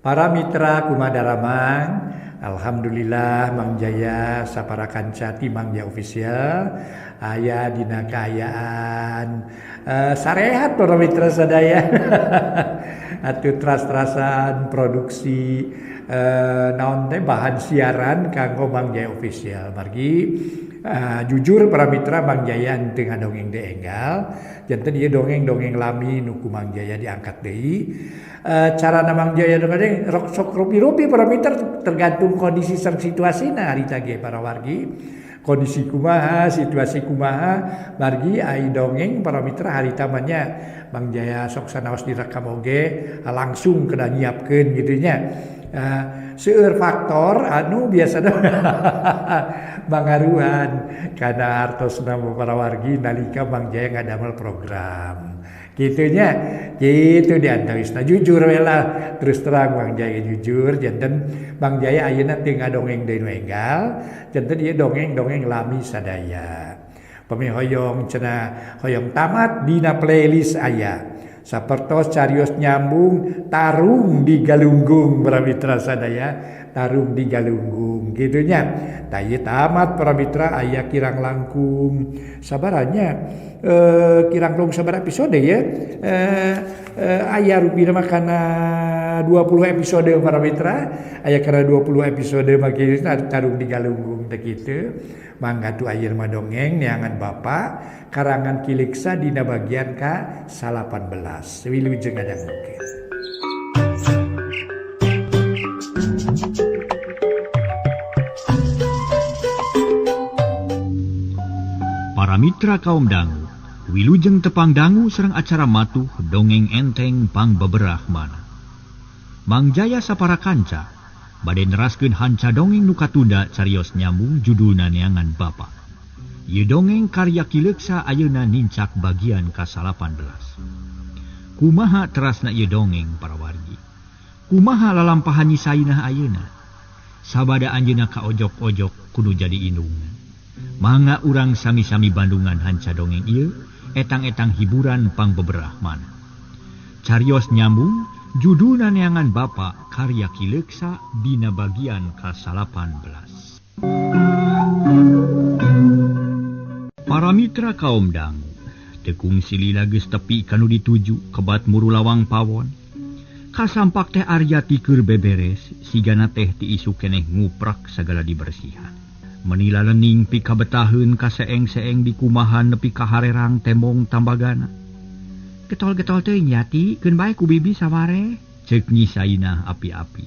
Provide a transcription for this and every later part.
Para mitra Kumadaramang, alhamdulillah Mang Jaya sapara kanca ti Mang Jaya Official aya dina kaayaan sarehat para mitra sadaya. Atuh teras-terasan produksi naon teh bahan siaran kanggo Mang Jaya Official. Margi jujur para mitra Mang Jaya henteu ngadongeng deui enggal, janten ieu dongeng-dongeng lami nu ku Mang Jaya diangkat deui. Carana Mang Jaya dongeng sok rupi-rupi para mitra tergantung kondisi sareng situasina harita ge para wargi. Kondisi kumaha, situasi kumaha, margi ai dongeng para mitra harita mah nya Mang Jaya sok sanaos direkam oge langsung kena nyiapkeun kitu nya. Seueur faktor anu biasana mangaruhan kana hartosna para wargi nalika Mang Jaya ngadamel program. Kitu nya, kitu diantawisna jujur we lah terus terang Mang Jaya jujur janten Mang Jaya ayeuna teu ngadongeng deui nu enggal, janten ieu dongeng-dongeng lami sadaya. Pami hoyong cenah hoyong tamat dina playlist aya. Sapertos carios nyambung tarung di Galunggung para mitra sadaya, tarung di Galunggung kitu nya. Tah ieu tamat para mitra aya kirang langkung sabaranya kirang langkung sabaraha episode ya, aya rupina mah kana 20 episode para mitra, aya kana 20 episode mah kitu tarung di Galunggung teh kitu. Mangga tu ayeuna mah dongeng neangan Bapa karangan Ki Leuksa dina bagian ka 18. Wilujeng ngadangukeun. Para mitra kaum dangu, wilujeng tepang dangu sareng acara matuh dongeng enteng pang beberah mana. Mang Jaya sapara kanca bade neraskeun hanca dongeng nu katunda carios nyambung judulna neangan Bapa. Ieu dongeng karya Ki Leuksa ayeuna nincak bagian ka-18. Kumaha terasna ieu dongeng para wargi? Kumaha lalampahan Nyi Sainah ayeuna? Sabada anjeunna kaojok-ojok kudu jadi indungna. Mangga urang sami-sami bandungan hanca dongeng ieu, etang-etang hiburan pang beberah mana. Carios nyambung judulna neangan Bapa karya Ki Leuksa dina bagian ka-18. Para mitra kaum dangu, tekung silila geus tepi kanu dituju kebat muru lawang pawon. Kasampak teh Aryati keur beberes, sigana teh ti isuk keneh nguprak sagala dibersihan. Menila lening pikabetaheun kaseeng-seeng dikumahan nepi ka harerang tembong tambagana. Getol-getol teh Yati, keun bae ku bibi saware, ceuk Nyi Sainah api-api.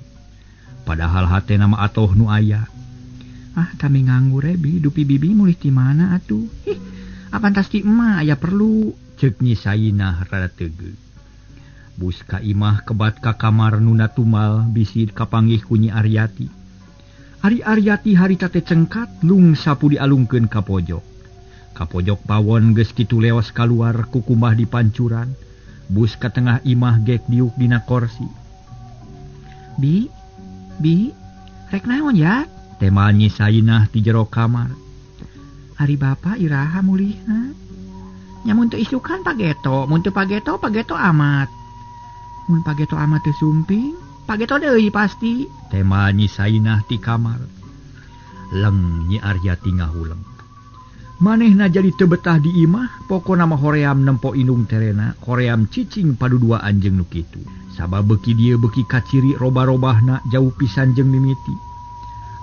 Padahal hatena mah atoh nu aya. Ah, kami nganggur bi, dupi bibi mulih ti mana atuh? Ih, apan tas ti emak aya perlu, ceuk Nyi Sainah rada tegeug. Bus ka imah kebat ka kamar nuna tumal bisi kapanggih ku Nyi Aryati. Ari Aryati harita teh cengkat lung sapu dialungkeun ka pojok. Ka pojok pawon geus kitu leos kaluar kukumah di pancuran. Bus ka tengah imah gek diuk dina korsi. Bi, bi, rek naon ya? Tema Nyi Sainah ti jero kamar. Ari bapa iraha mulihna? Nya mun teu isukan pageto, mun teu pageto, pageto amat. Mun pageto amat teu sumping, pageto deui pasti. Tema Nyi Sainah ti kamar. Leng Nyi Aryati ngahuleng. Manehna jadi teu betah di imah, pokona mah hoream nempo indung terena, hoream cicing paduduaan jeung nu kitu. Sabab beuki dieu beuki kaciri roba-robahna jauh pisan jeung mimiti.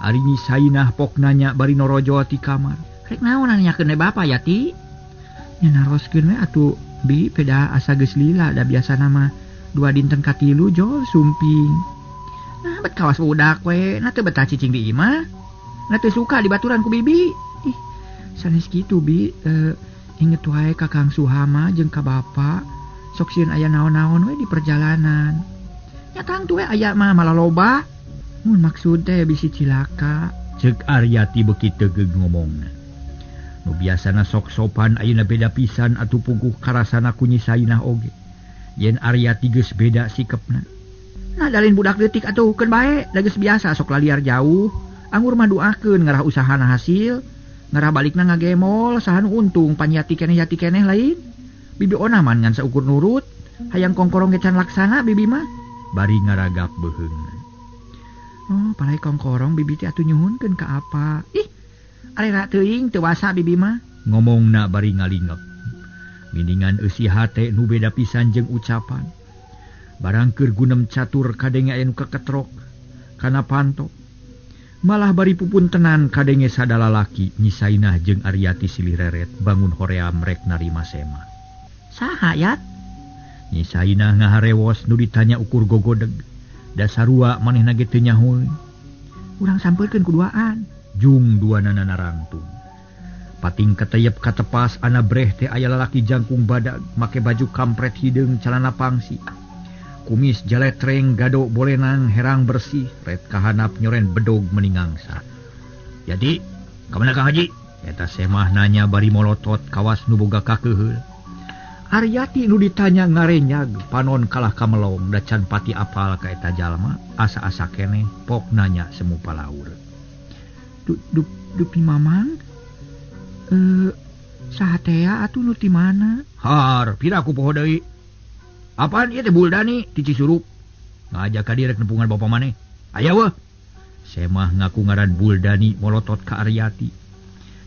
Ari Nyi Sainah pok nanya bari norojol ti kamar. Rek naon nanyakeun we bapa ya ti? Nya naroskeun we atuh bi peda asa geus lila da biasana mah dua dinten katilu jol sumping. Nah bet kawas budak we, na teu betah cicing di imah. Na teu suka dibaturan ku bibi. Ih, sanes kitu bi, inget wae ka Kang Suhama jeung ka bapa, sok sieun aya naon-naon we di perjalanan. Nya tangtu we aya mah malah loba. Mun maksud teh bisi cilaka, ceuk Aryati beuki tegeug ngomongna. Nu biasana sok sopan ayeuna beda pisan atuh puguh karasana ku Nyi Sainah oge. Yen Aryati geus beda sikepna. Nah dalin budak leutik atuh keun bae, da geus biasa sok laliar jauh. Anggur mah duakeun ngarah usahana hasil, ngarah balikna ngagemol saha nu untung panyati keneh yati keneh lain. Bibi onah mah ngan saukur nurut, hayang kongkorong ge can laksana bibi mah. Bari ngaragap beuheungna. Oh, palai kongkorong bibi teh atuh nyuhunkeun ka apa? Ih, arera teuing teu wasa bibi mah. Ngomongna bari ngalingep. Miningan eusi hate nu beda pisan jeung ucapan. Barang keur gunem catur kadenge aya nu keketrok kana panto. Malah bari pupuntenan kadenge sadala laki Nyi Sainah jeung Aryati silih reret bangun hoream rek narima sema. Saha yat? Nyi Sainah ngaharewos nu ditanya ukur gogodeg. Da sarua manehna ge teu nyahoeun. Urang sampeurkeun ku duaan. Jung duanana narangtung. Pating keteyep katepas ana breh teh aya lalaki jangkung badag make baju kampret hideung calana pangsi. Kumis jaletreng gado bolenang herang bersih ret kahanap nyoren bedog meningangsa. Jadi kamana Kang Haji? Eta semah nanya bari molotot kawas nu boga kakeuheul. Aryati nu ditanya ngarenyag panon kalah kamelong da can pati apal ka eta jalma asa-asa keneh pok nanya semu palaur. Dupi mamang? Saha tea atuh nu ti mana? Har, pira aku poho deui. Apaan ieu teh Buldani ti Cisurup? Ngajak ka direk nepungan bapa maneh. Aya weuh. Semah ngaku ngaran Buldani molotot ka Aryati.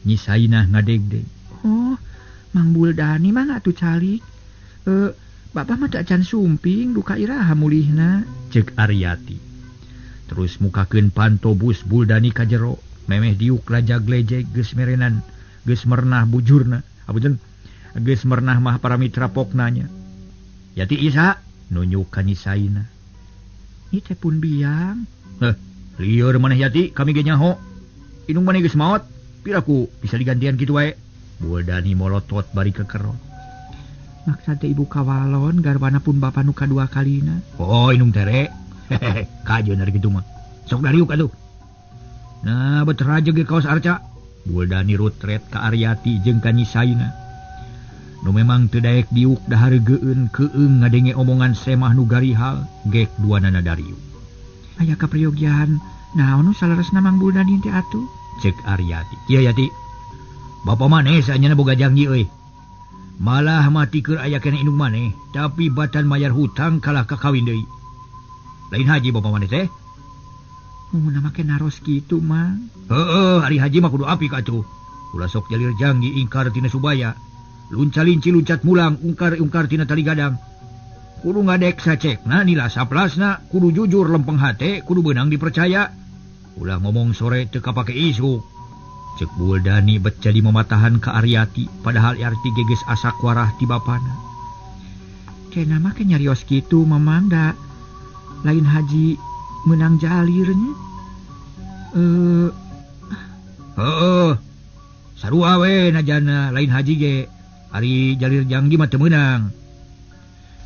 Nyi Sainah ngadegdeg. Oh, Mang Buldani mah atuh calik. Bapak mah teu acan sumping duka iraha mulihna. Ceuk Aryati. Terus mukakeun panto bus Buldani ka jero, memeh diuk lajag-lejeg geus merenan, geus mernah bujurna. Apunten, geus mernah mah para mitra poknanya. Yati Isa nunjuk ka Nyi Sainah. Ieu teh pun biang. Heh, lieur maneh Yati, kami ge nyaho. Indung maneh geus maot, piraku bisa digantian kitu wae. Buldani molotot bari kekerot. Maksad teh ibu kawalon garwana pun bapa nu kadua kalina. Oh, indung tere. Hehehe, kajeun ari kitu mah. Sok dariuk atuh. Nah, bet raja ge kaos arca. Buldani rutret ka Aryati jeung ka Nyi Sainah. Nu memang teu daek diuk dahareugeun keung ngadenge omongan semah nu garihal gek duanana dariuk. Aya kaprayogian naon nu saleresna Mang Buldani teh atuh? Ceuk Aryati. Ieu Yati. Bapa maneh saenyana boga janji euy. Malah mati keur aya keneh indung maneh, tapi batan mayar hutang kalah ka kawin deui. Lain haji bapa maneh teh? Mun make naros kitu Mang. Heueuh, ari haji mah kudu apik atuh. Ulah sok jalir janji ingkar tina subaya. Lunca-linci luncat mulang ungkar-ungkar tina tali gadang. Kudu ngadek sacekna nila saplasna, kudu jujur lempeng hate, kudu beunang dipercaya. Ulah ngomong sore teu kapake isuk. Ceuk Buldani bet jadi mematahan ka Aryati, padahal Aryati geges asak warah ti bapana. Kena mah ke nyarios kitu mamang da lain haji meunang jalirnya. Heeh. Sarua we najana lain haji ge. Ari jalir janggi mah teu meunang.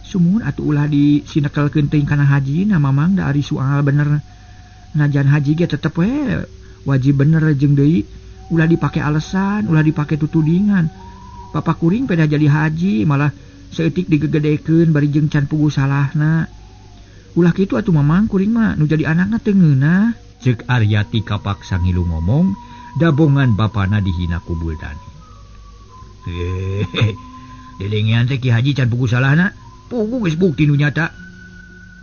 Sumuhun atuh ulah disinekelkeun teuing kana haji na mamang da ari soal bener. Najan haji ge tetep we wajib bener jeung deui ulah dipake alasan, ulah dipake tutudingan. Papa kuring pedah jadi haji malah saeutik digegedekeun bari jeung can puguh salahna. Ulah kitu atuh mamang kuring mah nu jadi anakna teu ngeunah. Ceuk Aryati kapaksa ngilu ngomong, dabongan bapana dihina ku Buldani. Hehehe, dedengean teh Ki Haji can puguh salahna, puguh geus bukti nu nyata.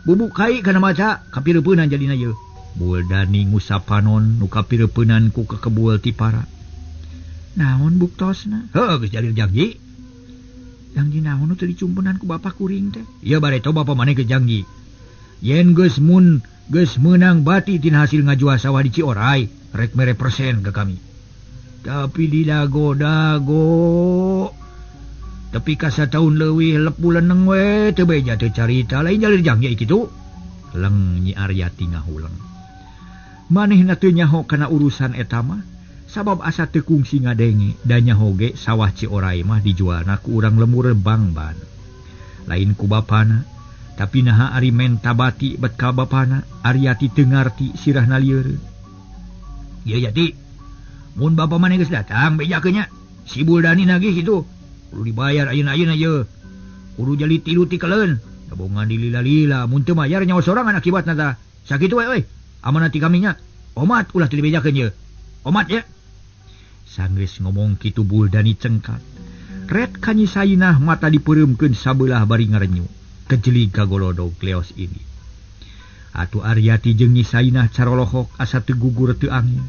Bubuk kai kana mata kapireupeunnan jadina ieu. Buldani ngusap panon nu kapireupeunnan ku kekebul ti para. Naon buktosna? Heuh, geus jalir janji. Janji naon nu teu dicumpenan ku bapa kuring teh? Ieu bareto bapa maneh geus janji. Yen geus mun geus meunang bati tina hasil ngajual sawah di Ciorai, rek mere persen ka kami. Tapi didago-dago. Tepi ka sataun leuwih lepu leneng we teu beja teu carita lain jalir janji kitu. Leng Nyi Aryati ngahuleng. Manehna teu nyaho kana urusan eta mah sabab asa teu kungsi ngadenge da nyaho ge sawah Ciorai mah dijualna ku urang lemur Bangban. Lain ku bapana, tapi naha ari menta bati bet ka bapana, Aryati teu ngarti sirahna lieur. Ieu Yati, mun bapa maneh geus datang bejakeun nya. Si Buldani nagih kitu. Kudu dibayar ayeuna-ayeuna ye. Kudu jadi tilu tikeleun. Dabongan dilila-lila mun teu mayar nyawa sorangan akibatna tah. Sakitu we euy. Amanat ti kami nya. Omat ulah teu dibejakeun ye. Omat ye. Sanggeus ngomong kitu Buldani cengkat. Ret ka Nyi Sainah mata dipeureumkeun sabelah bari ngarenyu. Kejelig kagolodog leos ini. Atuh Aryati jeung Nyi Sainah carolohok asa teu gugur teu angin.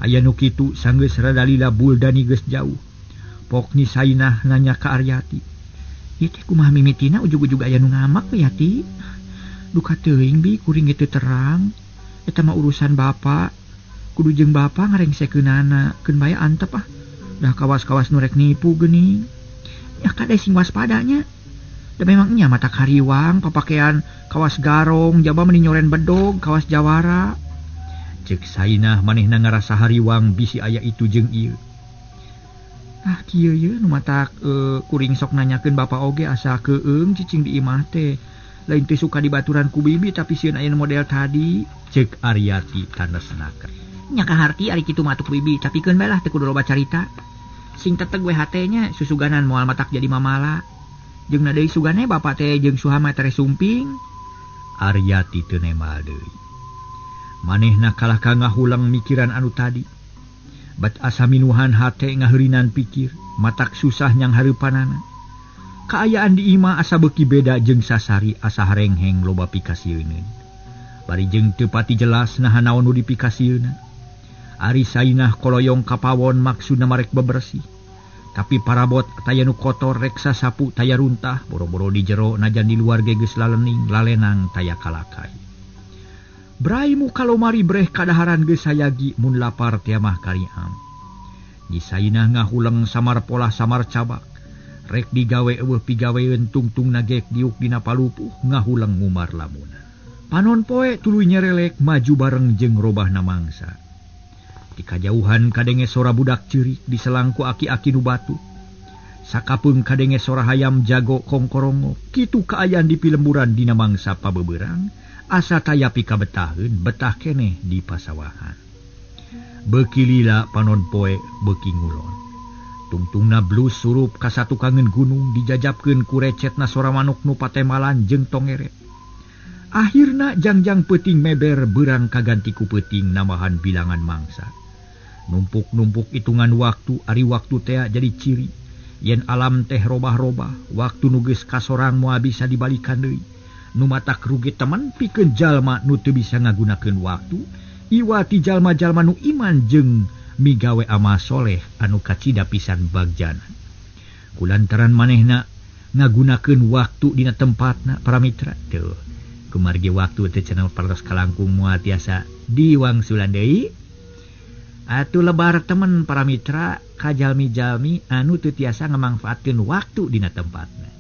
Aya nu kitu sanggeus rada lila Buldani geus jauh. Pok Nyi Sainah nanya ka Aryati. Ieu teh kumaha mimitina ujug-ujug aya nu ngamak we Yati. Duka teuing bi kuring ge teu terang. Eta mah urusan bapa. Kudu jeung bapa ngarengsekeunana, keun bae antep ah. Dah kawas-kawas nu rek nipu geuning. Ya kade sing waspadanya. Da memang nya mata kariwang papakean kawas garong jaba meni nyoren bedog kawas jawara. Cek Sainah manehna ngarasa hariwang bisi aya itu jeung ieu. Ah kieu ye nu matak kuring sok nanyakeun bapa oge asa keueung cicing di imah teh. Lain teh suka dibaturan ku bibi tapi sieun aya model tadi. Cek Aryati tanesnakeun. Nya kaharti ari kitu mah atuh bibi tapi keun bae lah teu kudu loba carita. Sing teteg we hate nya susuganan moal matak jadi mamala. Jeung na deui sugane bapa teh jeung Suhama tere sumping. Aryati teu nemal deui. Manehna kalah ka ngahulang mikiran anu tadi. Bat asa minuhan hate ngaheurinan pikir, matak susah nyang hareupanana. Kaayaan di imah asa beuki beda jeung sasari asa harengheng loba pikasieun. Bari jeung teu pati jelas naha naon nu dipikasieunna. Ari Sainah koloyong ka pawon maksudna marek bebersih. Tapi parabot taya nu kotor reksa sapu taya runtah boro-boro di jero najan di luar ge geus lalening lalenang taya kalakai. Brai muka lomari breh kadaharan geus sayagi mun lapar teh mah kariam. Nyi Sainah ngahuleng samar polah samar cabak. Rek digawe eueuh pigaweun tungtungna gek diuk dina palupuh ngahuleng ngumar lamuna. Panon poe tuluy nyerelek maju bareng jeung robahna mangsa. Di kajauhan kadenge sora budak ceurik diselangku aki-aki nu batu. Sakapeung kadenge sora hayam jago kongkorongo. Kitu kaayaan di pilemburan dina mangsa pabeberang. Asa taya pikabetaheun betah keneh di pasawahan. Beuki lila panon poe beuki ngulon. Tungtungna blus surup ka satukangeun gunung dijajabkeun ku recetna sora manuk nu patemalan jeung tongeret. Akhirna jangjang peuting meber beurang kaganti ku peuting nambahan bilangan mangsa. Numpuk-numpuk hitungan waktu ari waktu tea jadi ciri. Yen alam teh robah-robah, waktu nu geus kasorang moal bisa dibalikan deui. Nu matak rugi temen pikeun jalma nu teu bisa ngagunakeun waktu, iwati jalma-jalma nu iman jeung migawe amal soleh anu kacida pisan bagjana. Kulantaran manehna ngagunakeun waktu dina tempatna para mitra teu. Kumargi waktu teh cenah parantos kalangkung moal tiasa diwangsulan deui. Atuh lebar temen para mitra ka jalmi-jalmi anu teu tiasa ngamangfaatkeun waktu dina tempatna.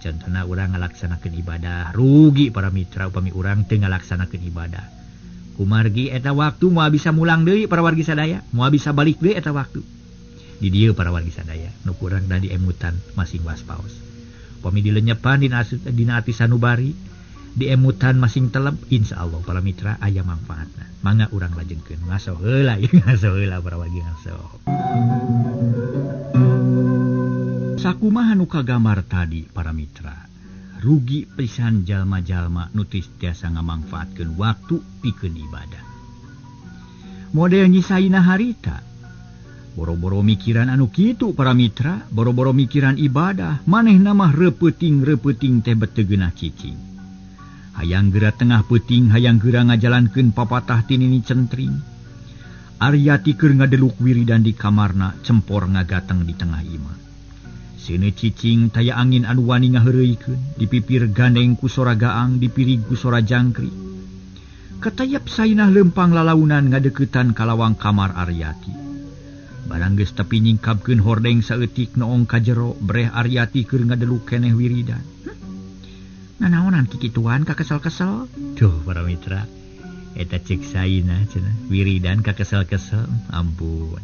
Contohna urang ngalaksanakeun ibadah, rugi para mitra upami urang teu ngalaksanakeun ibadah. Kumargi eta waktu moal bisa mulang deui para wargi sadaya, moal bisa balik deui eta waktu. Di dieu para wargi sadaya nu kurang da diemutan masing waspaos. Upami dilenyepan dina ati sanubari, diemutan masing telep, insyaallah para mitra aya mangfaatna. Mangga urang lajengkeun ngaso heula ieu ngaso heula para wargi ngaso. Sakumaha nu kagambar tadi para mitra, rugi pisan jalma-jalma nu teu tiasa ngamangfaatkeun waktu pikeun ibadah. Model Nyi Sainah harita, boro-boro mikiran anu kitu para mitra, boro-boro mikiran ibadah, manehna mah repeuting-repeuting teh beteu geunah cicing. Hayang geura tengah peuting, hayang geura ngajalankeun papatah ti Nini Centring. Aryati keur ngadeluk wiridan di kamarna, cempor ngagateng di tengah imah. Seuneu cicing taya angin anu wani ngaheureuykeun, dipipir gandeng ku sora gaang, dipirig ku sora jangkrik. Katayap Sainah lempang lalaunan ngadeuketan ka lawang kamar Aryati. Barang geus tepi nyingkapkeun hordeng saeutik noong ka jero, breh Aryati keur ngadeluk keneh wiridan. Nanaonan kikituan ka kesel-kesel. Tuh para mitra, eta cek Sainah cenah, wiridan ka kesel-kesel, ampun.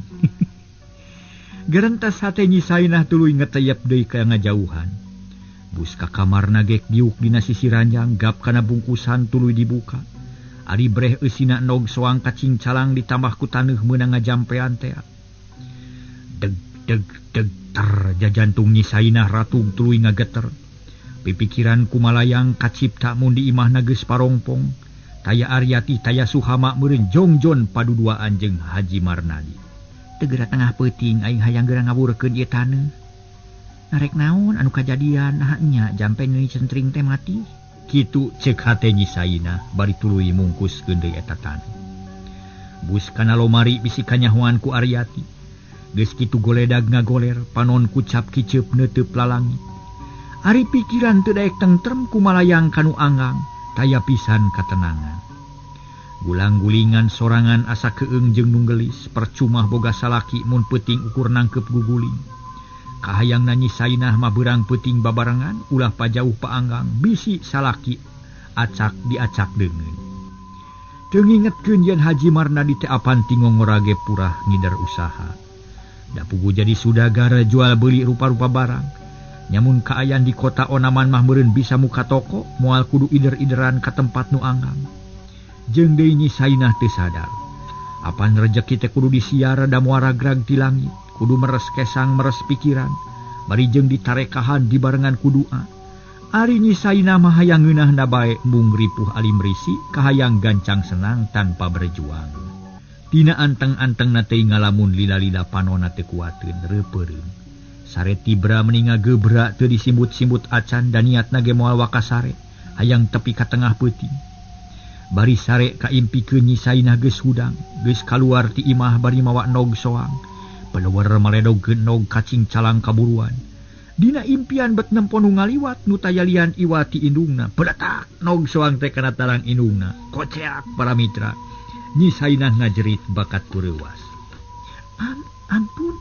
Gerentas hate Nyi Sainah tuluy ngeteyep deui ka ngajauhan. Bus ka kamarna gek diuk dina sisi ranjang, gap kana bungkusan tuluy dibuka. Ari breh eusina nog soang kacingcalang ditambah ku taneuh meunang ngajampean tea. Deg deg deg ter jajantung Nyi Sainah ratug tuluy ngageter. Pipikiran kumalayang kacipta mun di imahna geus parongpong. Taya Aryati taya Suhama meureun jongjon paduduaan jeung Haji Marnadi. Tegera tengah peuting aing hayang geura ngawurkeun ieu taneuh. Narek naon anu kajadian nah nya jampe Nyi Centring teh mati. Kitu cek hate Nyi Sainah bari tuluy mungkuskeun deui eta taneuh. Bus kana lomari bisi kanyahoan ku Aryati. Geus kitu goledag ngagoler, panon kucap kiceup neuteub lalangit. Ari pikiran teu daek tentrem kumalayang kanu anggang, taya pisan katenangan. Gulang-gulingan sorangan asa keung jeung nu geulis, percuma boga salaki mun peuting ukur nangkep guguling. Kahayangna Nyi Sainah mah beurang peuting babarengan, ulah pajauh paanggang, bisi salaki acak diacak deungeun. Teu ngingetkeun yen Haji Marnadi teh apan ti ngongorage purah ngider usaha. Da pugu jadi sudagar jual beli rupa-rupa barang. Nyamun kaayaan di kota onaman mah meureun bisa muka toko, moal kudu ider-ideran ka tempat nu anggang. Jeung deui Nyi Sainah teu sadar. Apan rejeki teh kudu disiar da moal ragrag ti langit, kudu meres kesang meres pikiran, bari jeung ditarekahan dibarengan ku doa. Ari Nyi Sainah mah hayang ngeunahna bae mung ripuh alim risi, kahayang gancang senang tanpa berjuang. Tina anteng-antengna teh ngalamun lila-lila panonna teu kuateun reupeureun. Sare tibra meni ngagebra teu disimbut-simbut acan dan niatna ge moal wakasare, hayang tepi ka tengah peuting. Bari sare kaimpikeun Nyi Sainah geus hudang, geus kaluar ti imah bari mawa nog soang. Peleueur maledogkeun nog kacing calang kaburuan. Dina impian bet nempo nu ngaliwat nu tayalian iwati indungna. Peletak nog soang teh kana tarang indungna. Koceak para mitra. Nyi Sainah ngajerit bakat kureuwas. Ampun,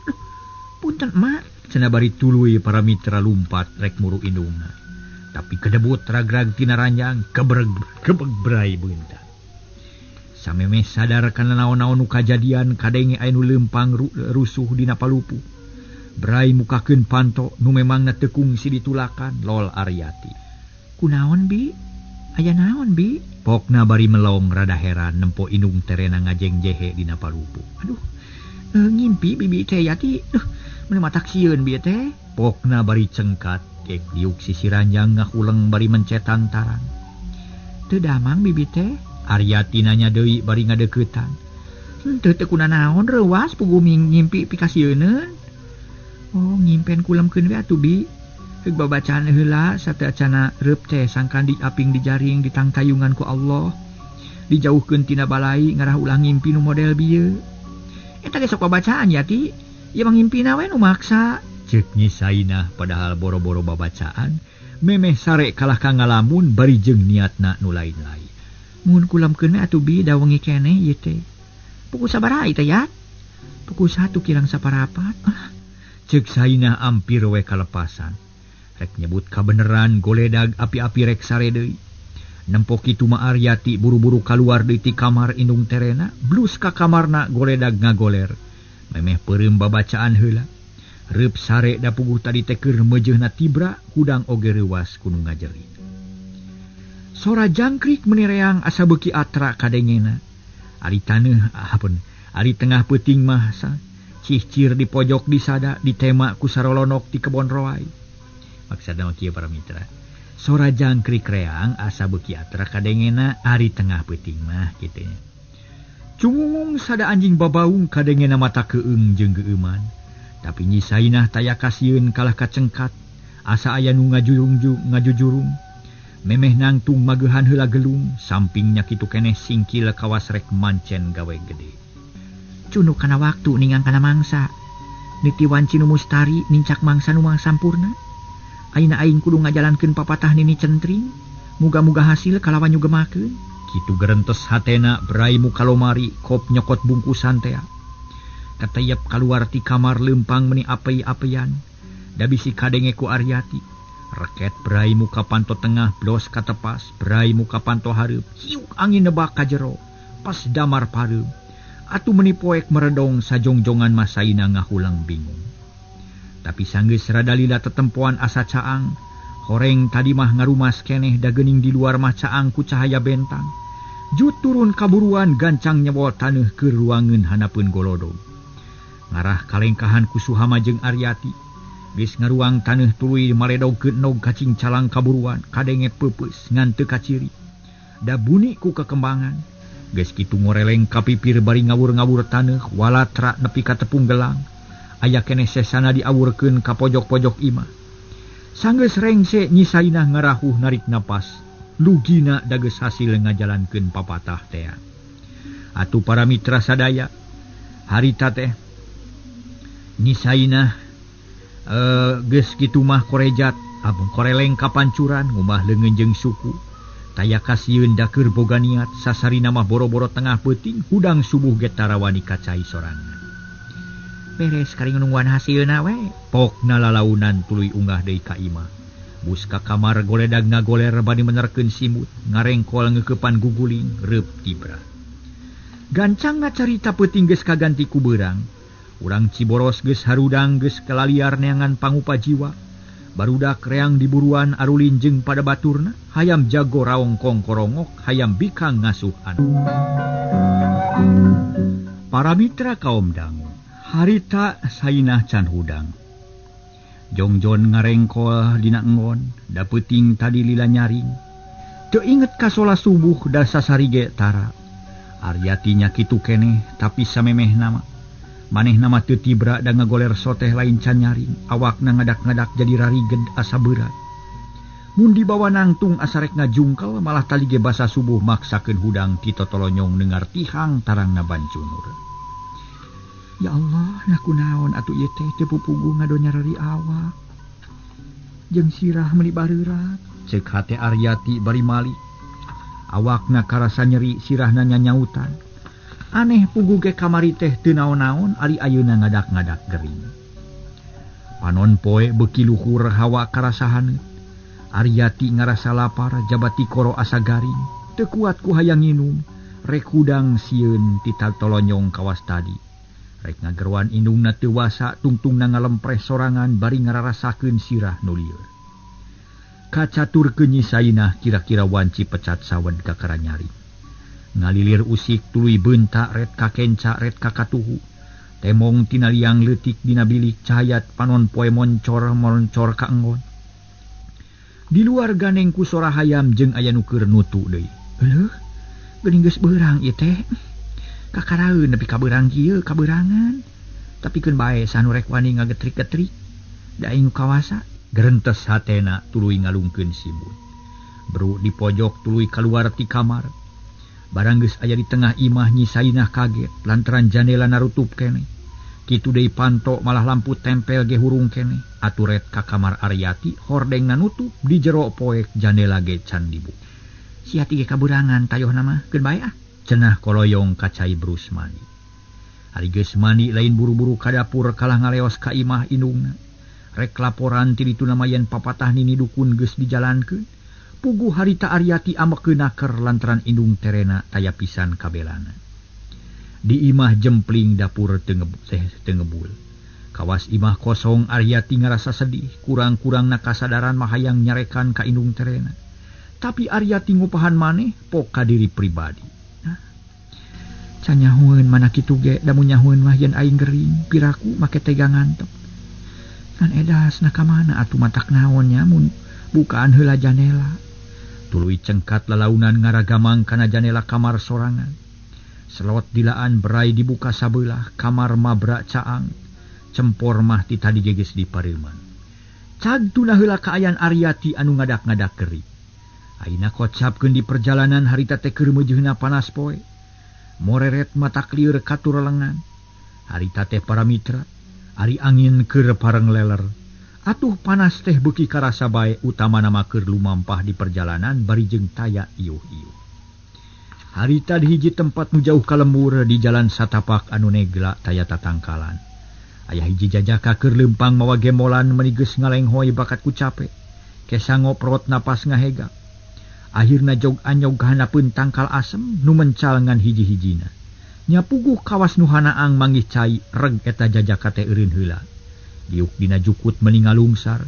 punten mak. Cenah bari tuluy para mitra lumpat rek muru indungna. Tapi kedebut ragrag tina ranjang kebreg kebeg brai beunta. Samemeh sadar kana naon-naon nu kajadian kadenge aya nu leumpang rusuh dina palupuh. Brai mukakeun panto nu memangna teu kungsi ditulakan lol Aryati. Kunaon bi? Aya naon bi? Pokna bari melong rada heran nempo indung terena ngajeng jehe dina palupuh. Aduh, ngimpi bibi teh Yati. Duh, meuni matak sieun bi teh. Pokna bari cengkat kek diuk sisi ranjang ngahuleng bari mencetan tarang. Teu damang bibi teh? Aryati nanya deui bari ngadeuketan. Henteu teu kunanaon reuwas puguh ngimpi pikasieuneun. Oh, ngimpen kulemkeun we atuh bi. Heug babacaan heula sateuacana reup teh sangkan diaping dijaring ditangtayungan ku Allah. Dijauhkeun tina balai ngarah ulah ngimpi nu model bieu. Eta ge sok babacaan Yati. Ieu mah ngimpina we nu maksa. Ceuk Nyi Sainah padahal boro-boro babacaan memeh sare kalah ka ngalamun bari jeung niatna nu lain-lain. Mun kulemkeun we atuh bi da wengi keneh ieu teh. Pukul sabaraha ieu teh Yat? Pukul 1 kirang saparapat. Ah. Ceuk Sainah ampir we kalepasan. Rek nyebut kabeneran goledag api-api rek sare deui. Nempo kitu mah Aryati buru-buru kaluar deui ti kamar indung terena, blus ka kamarna goledag ngagoler. Memeh peureum babacaan heula. Reup sare da puguh tadi teh keur meujeuhna tibra, hudang oge reuwas ku nu ngajerit. Sora jangkrik meuni reang asa beuki atra kadengena. Ari taneuh apun, ari tengah peuting mah sa cicir di pojok disada ditema ku sarolonok di kebon roai. Maksudna kieu para mitra. Sora jangkrik reang asa beuki atra kadengena ari tengah peuting mah kitu. Cungungung sada anjing babaung kadengena mata keung jeung geueuman. Tapi Nyi Sainah taya kasieun kalah kacengkat asa aya nu ngajujurung. Memeh nangtung mageuhan heula gelung sampingnya kitu keneh singkil kawas rek mancen gawe gede. Cunuk kana waktu ningang kana mangsa. Niti wanci nu mustari nincak mangsa nu mangsa sampurna. Ayeuna aing kudu ngajalankeun papatah nini centring. Muga-muga hasil kalawan nyugemakeun. Kitu gerentes hatena brai muka lomari kop nyokot bungkusan tea. Katayap kaluar ti kamar leumpang meni apei-apeian. Da bisi kadenge ku Aryati. Reket brai muka panto tengah blos katepas, brai muka panto hareup. Hiuk angin nebak ka jero. Pas damar pareum. Atuh meni poek meredong sajongjongan Masaina ngahulang bingung. Tapi sanggeus rada lila tetempoan asa caang. Horeng tadi mah ngarumas keneh da geuning di luar mah caang ku cahaya bentang. Jut turun kaburuan gancang nyebol taneuh keur ruangeun hanapeun golodog. Ngarah kalengkahan ku Suhama jeung Aryati. Geus ngaruang taneuh tuluy maledogkeun nog kacing calang kaburuan kadenge peupeus ngan teu kaciri. Da buni ku kekembangan. Geus kitu ngoreleng ka pipir bari ngawur-ngawur taneuh walatra nepi ka tepung gelang. Aya keneh sesana diawurkeun ka pojok-pojok imah. Sanggeus rengse Nyi Sainah ngarahuh narik napas. Lugina da geus hasil ngajalankeun papatah tea. Atuh para mitra sadaya harita teh Nyi Sainah geus kitu mah korejat abung koreleng kapancuran ngumbah leungeun jeung suku. Taya kasieun da keur boga niat sasarina mah boro-boro tengah peuting hudang subuh ge tarawani ka cai sorangan. Beres kari nungguan hasilna we. Pokna lalaunan tuluy unggah deui ka imah. Bus ka kamar goledag ngagoler bari menerkeun simut, ngarengkol ngeukepan guguling reup tibra. Gancang ngacarita peuting geus kaganti ku beurang. Urang Ciboros geus harudang geus kalaliar neangan pangupa jiwa. Barudak reang diburuan arulin jeung pada baturna, hayam jago raongkong korongok, hayam bikang ngasuh anak. Para mitra kaum dangu, harita Sainah can hudang. Jongjon ngarengkol dina enggon, da peuting tadi lila nyaring. Teu inget ka solat subuh da sasari ge tara. Aryati nya kitu keneh tapi samemeh nama. Manehna mah teu tibra da ngagoler soteh lain can nyaring, awakna ngadak-ngadak jadi rariged asa berat. Mun dibawa nangtung asa rek ngajungkel malah tali ge basa subuh maksakeun hudang ti totolonyong dengar tihang tarangna bancunur. Ya Allah, nah kunaon atuh ieu teh teu pupugu ngadonya rari awak. Jeung sirah meuni bareurat. Ceuk hate Aryati bari mali. Awakna karasa nyeri sirahna nyanyautan. Aneh pugu ge kamari teh teu naon-naon ari ayeuna ngadak-ngadak gering. Panon poe beuki luhur hawa karasa haneut. Aryati ngarasa lapar jabati koro asa garing. Teu kuat ku hayang nginum, rek hudang sieun ti tolonyong kawas tadi. Rek ngageroan indungna teu wasa tungtungna ngalempreh sorangan bari ngararasakeun sirah nu lieur. Kacaturkeun Nyi Sainah kira-kira wanci pecat sawed kakara nyari. Ngalilir usik tuluy beunta ret kakenca ret kakatuhu. Temong tina liang leutik dina bilik cahayat panon poe moncor-moncor ka enggon. Di luar ganeng ku sora hayam jeung aya nu keur nutu deui. Heuh, geuning geus beurang ieu teh. Kakaraeun nepi ka beurang kieu kabeurangan. Tapi keun bae sanu rek wani ngagetrik-getrik. Da aing kawasa gerentes hatena tuluy ngalungkeun sibut. Bru di pojok tuluy kaluar ti kamar. Barang geus aya di tengah imah Nyi Sainah kaget lantaran jandela narutup keneh. Kitu deui panto malah lampu tempel ge hurung keneh. Aturet ka kamar Aryati hordengna nutup di jero poek jandela ge can dibuka. Sia ge kaburangan tayohna mah keun bae ah. Cenah koloyong ka cai brus mandi. Ari geus mandi lain buru-buru ka dapur kalah ngaleos ka imah indungna. Rek laporan ti dituna mah yen papatah nini dukun geus dijalankeun. Puguh harita Aryati amekeun naker lantaran indung terena taya pisan kabelana. Di imah jempling dapur teu ngebul. Kawas imah kosong Aryati ngarasa sedih, kurang-kurangna kasadaran mah hayang nyarekan ka indung terena. Tapi Aryati ngupahan maneh pok ka diri pribadi. Nah, can nyahueun mana kitu ge da mun nyahueun mah yen aing gering piraku make tega ngantep. Ngan edas na ka mana atuh matak naon nya mun bukaan heula janela. Tuluy cengkat lalaunan ngaragamang kana janela kamar sorangan. Selot dilaan berai dibuka sabelah, kamar mabrak caang. Cempor mah ti tadi geges di pareuman. Cag tuna heula kaayaan Aryati anu ngadak-ngadak gering. Ayeuna kocapkeun di perjalanan harita teh keur meujeunna panas poe. Moreret mata klieur katur lengan. Harita teh para mitra, ari angin keur pareng leler. Atuh panas teh beuki karasa bae utamana mah keur lumampah di perjalanan bari jeung taya iuh-iuh. Harita di hiji tempat nu jauh ka lembur di jalan satapak anu negla taya tatangkalan. Aya hiji jajaka keur leumpang mawa gembolan meuni geus ngalenghoy bakat ku cape. Kesa ngoprot napas ngahega. Akhirna jog anyog kahanapeun tangkal asem nu mencal ngan hiji-hijina. Nya puguh kawas nu hanaang manggih cai reg eta jajaka teh eureun heula. Diuk dina jukut meuni ngalungsar,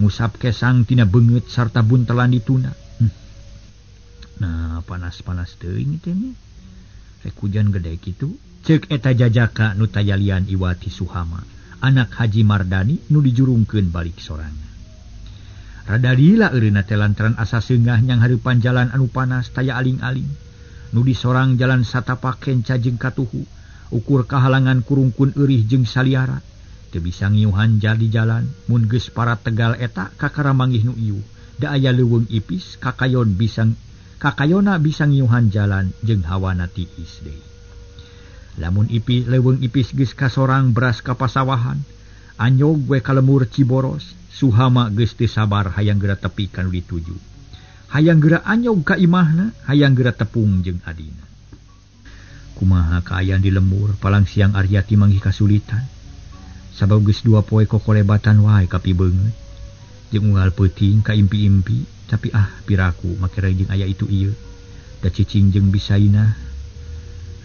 ngusap kesang tina beungeut sarta buntelan dituna. Nah, panas-panas teuing teh nya. Rek hujan gede kitu. Ceuk eta jajaka nu tayalian Iwati Suhama, anak Haji Mardani nu dijurungkeun balik sorangan. Rada lila eureunna teh lantaran asa seungah nyang hareupan jalan anu panas taya aling-aling. Nu disorang jalan satapak kenca jeung katuhu, ukur kahalangan kurungkun eurih jeung saliara. Teu bisa ngiuhan jadi jalan, mun geus para tegal eta kakara manggih nu ieu, Da aya leuweung ipis kakayon bisa kakayona bisa ngiuhan jalan jeung hawana tiis deui. Lamun ipis leuweung ipis geus kasorang beras ka pasawahan, anyog we ka lemur Ciboros, Suhama geus teu sabar hayang geura tepi ka nu dituju. Hayang geura anyog ka imahna, hayang geura tepung jeung adina. Kumaha kaayaan di lemur palang siang Aryati manggih kasulitan. Sabab geus dua poe kokolebatan wae ka pibeungeut. Jeung unggal peuting ka impi-impi, tapi ah piraku make jeung aya itu ieu. Da cicing jeung bisaina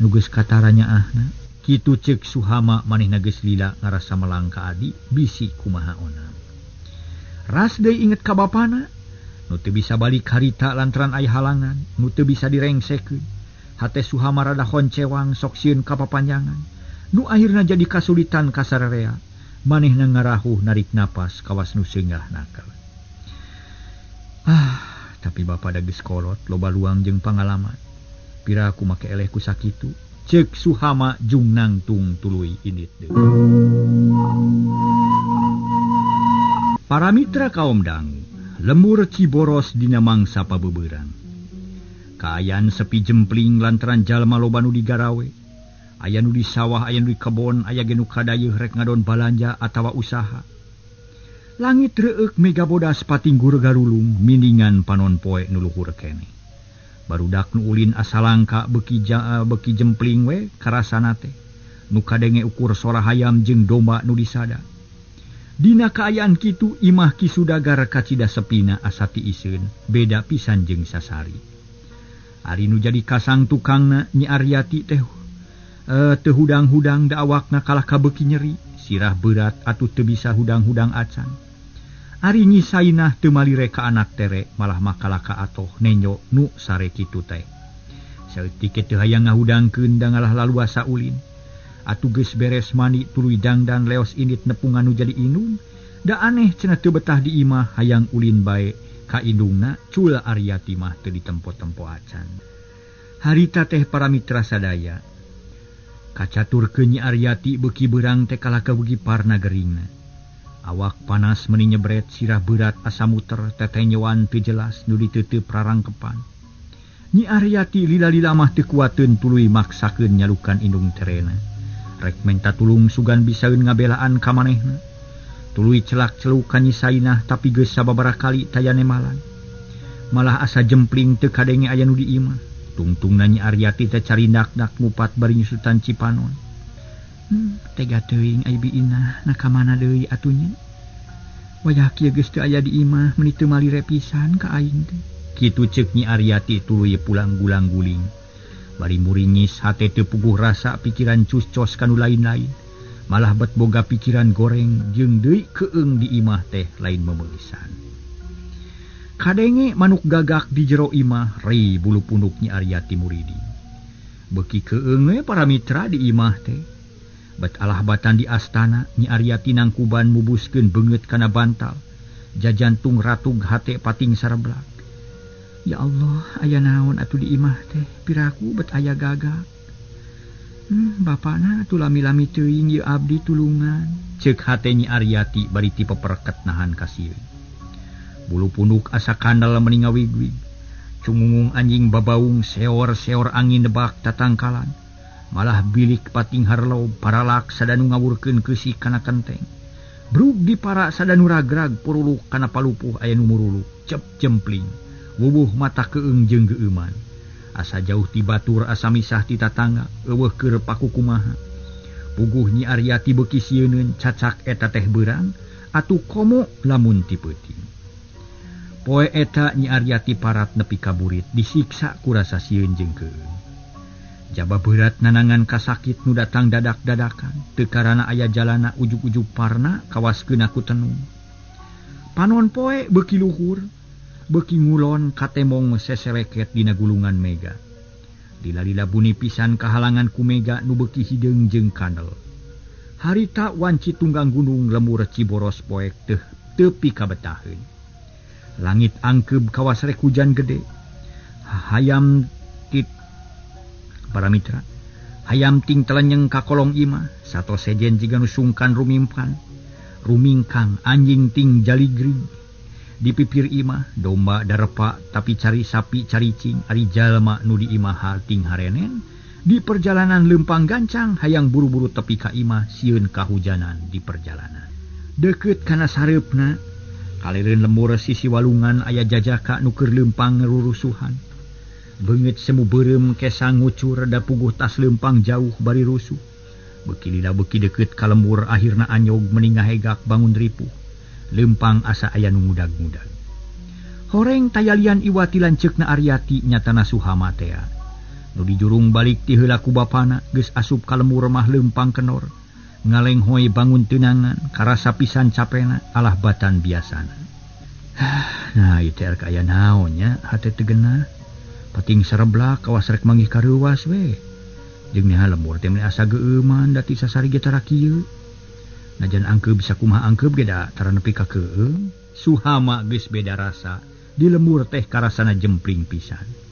nu geus kataranya ahna. Kitu ceuk Suhama manehna geus lila ngarasa melang ka adi bisi kumaha ona. Ras deui inget ka bapana, nu teu bisa balik harita lantaran aya halangan, nu teu bisa direngsekeun. Hate Suhama rada honcewang sok sieun ka papanjangan. Nu akhirna jadi kasulitan kasararea. Manehna ngarahuh narik napas kawas nu seungah nakal. Ah, tapi bapa da geus kolot loba luang jeung pangalaman. Piraku make eleh ku sakitu. Ceuk Suhama jung nangtung tuluy indit deui. Para mitra kaum dangu, lemur Ciboros dina mangsa pabeberang. Kaayaan sepi jempling lantaran jalma loba nu digarawe. Aya nu di sawah, aya nu di kebon, aya ge nu kadayeuh rek ngadon balanja atawa usaha. Langit reueuk mega bodas patinggur garulung miningan panon poe nu luhur keneh. Barudak nu ulin asa langka beki jempling we karasana teh. Nu kadenge ukur sora hayam jeung domba nu disada. Dina kaayaan kitu imah Ki Sudagar kacida sepina asa tiiseun, beda pisan jeung sasari. Ari nu jadi kasang tukangna Nyi Aryati teh teu hudang-hudang da awakna kalah kabeuki nyeri, sirah berat atuh teu bisa hudang-hudang acan. Ari Nyi Sainah teu malire ka anak tere, malah makalah ka atoh nenjo nu sare kitu teh. Saeutik teu hayang ngahudangkeun da ngalah laluasa ulin. Atuh geus beres mandi tuluy dangdan leos indit nepungan nu jadi indung, da aneh cenah teu betah di imah hayang ulin bae ka indungna cul Aryati mah teu ditempo-tempo acan. Harita teh para mitra sadaya. Kacaturkeun Nyi Aryati beuki beurang teh kalah kabeuki parna geringna. Awak panas meni nyebret, sirah berat asa muter, tetenyoan teu jelas nu diteuteup rarangkepan. Nyi Aryati lila-lila mah teu kuateun tuluy maksakeun nyalukan indung terena. Rek menta tulung sugan bisaeun ngabelaan ka manehna. Tuluy celak-celuk ka Nyi Sainah tapi geus sababaraha kali taya nemalan. Malah asa jempling teu kadenge aya nu di imah. Tungtungna Nyi Aryati teh carindak-dak ngupat bari nyusutan cipanon. Tega teuing ai biinah na ka mana deui atunya. Wayah kieu geus teu aya di imah meuni teu malire pisan ka aing teh. Kitu ceuk Nyi Aryati tuluy pulang gulang-guling. Bari muringis hate teu puguh rasa pikiran cus-cos ka nu lain-lain. Malah bet boga pikiran goreng jeung deui keung di imah teh lain memeulisan. Kadenge manuk gagak di jero imah rei bulu punduk Nyi Aryati muridi. Beuki keung we para mitra di imah teh. Bet alah batan di astana Nyi Aryati nangkuban mubuskeun beungeut kana bantal. Jajantung ratug hate pating sareblak. Ya Allah, aya naon atuh di imah teh? Piraku bet aya gagak. Bapana atuh lami-lami teuing ieu abdi tulungan. Ceuk hate Nyi Aryati bari ti peperket nahan kasieun. Bulu punduk asa kandel meni ngawig-wig. Cungungung anjing babaung seor-seor angin nebak tatangkalan. Malah bilik pating harlo paralak sadanu ngawurkeun keusi kana kenteng. Brug di para sadanu ragrag puruluk kana palupuh aya nu muruluk. Cep jempling. Wubuh mata keung jeung geueuman. Asa jauh ti batur asa misah ti tatangga eueuh keur paku kumaha. Puguh Nyi Aryati beuki sieuneun cacak eta teh beurang atuh komo lamun ti peuting. Poe eta Nyi Aryati parat nepi ka burit disiksa ku rasa sieun jeung keung. Jaba berat nanangan kasakit nu datang dadak-dadakan teu karana aya jalana ujug-ujug parna kawaskeun ku tenung. Panon poe beuki luhur, beuki ngulon katemong seseleket dina gulungan mega. Lila-lila buni pisan kahalangan ku mega nu beuki hideung jeung kandel. Harita wanci tunggang gunung lemur Ciboros poek teh tepi kabetaheun. Langit angkeub kawas rek hujan gede. Hayam tit para mitra, hayam ting telenyeng ka kolong imah, sato sejen jiga nu sungkan rumimpan. Rumingkang anjing ting jaligrig. Di pipir imah domba darepa tapi cari sapi caricing ari jalma nu di imah harting harenen. Di perjalanan lempang gancang hayang buru-buru tepi ka imah sieun kahujanan di perjalanan. Deket kana sareupna kalireun lembur sisi walungan aya jajaka nu keur lempang rurusuhan. Beungeut semu beureum kesang ngucur da puguh tas lempang jauh bari rusuh. Beuki lila beuki deket ka lembur akhirna anyog meni ngahegak bangun ripuh. Lempang asa aya nu ngudag-ngudag. Horeng tayalian iwati lanceukna Aryati nyatana Suhama tea. Nu dijurung balik ti heula ku bapana geus asup ka lembur mah lempang kenor. Ngalenghoy bangun tenangan karasa pisan capena alah batan biasana. Nah ieu teh aya naon nya hate teu genah. Pating sareblak kawas rek manggih kareuwas we. Jeung nya lembur teh meuni asa geueuman da ti sasari ge tara kieu. Najan angkeub sakumaha angkeub ge da tara nepi ka keueung. Suhama geus beda rasa di lembur teh karasana jempling pisan.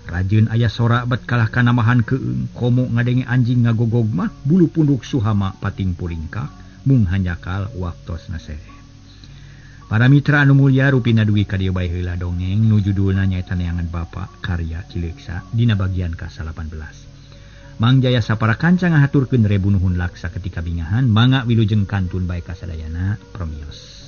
Rajin aya sora bet kalah kanamahan keueung komo ngadenge anjing ngagogog mah bulu punduk Suhama pating puringkak mung hanjakal waktosna sere. Para mitra anu mulya rupina dugi ka dieu bae heula dongeng nu judulna nyaeta Neangan Bapa karya Cileuksa dina bagian ka-18. Mang Jaya sapara kanca ngahaturkeun rebu nuhun laksa ketika bingahan mangga wilujeng kantun bae kasadayana promios.